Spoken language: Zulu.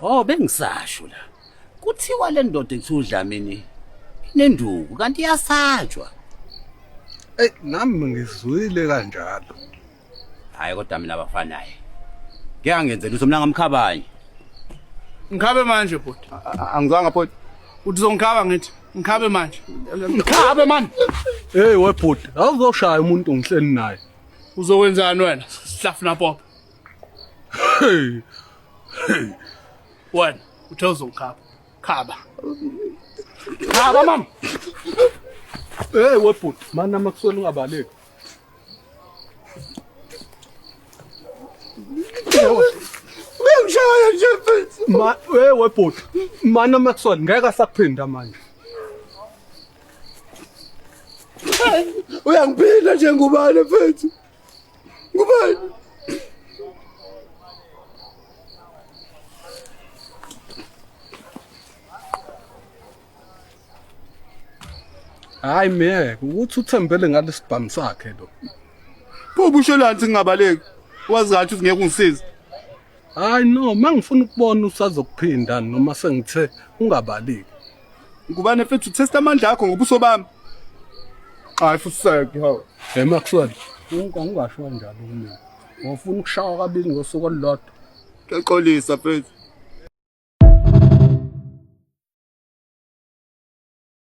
Oh bengisasho la. Kuthiwa le ndoda ekuthiwa uDlamini inenduku kanti iyasatshwa. Ey nami ngizwile kanjalo. Hayi kodwa mina abafanayo. Ngeke angenze lutho mina ngamkhabanye. Ngikhabe manje bhuti. Angizwanga bhuti. Uthi uzongikhaba ngithi ngikhabe manje. Ngikhabe manje. Hey webhuti, awuzoshaya umuntu ngihleli naye. Uzokwenzani wena? Sihlafuna popo. Hey. Wena uthe uzongikhaba. Khaba. Khaba mama. Hey webhuti, mana makuswela ungabaleki. Uyangishaya nje mfethu. Ma hey webhuti, mana makuswela ngeke asakuphinda manje. Uyangiphinda nje ngubani mfethu? Ngubani? Hayi miyeke ukuthi uthembele ngalesibhamu sakhe lo. Pho bushelani singabaleki? Wazi kahle ukuthi ngeke ungisize. Hayi no, mangifuna ukubona usazokuphinda noma sengithe ungabaleki. Ngubane mfethu test amandla akho ngobuso bami. Hayi fuseke hawu. Hey Maxwell, ungasho kanjalo kumina. Ngofuna ukushawa kabili ngosuku olulodwa. Ngiyaxolisa mfethu.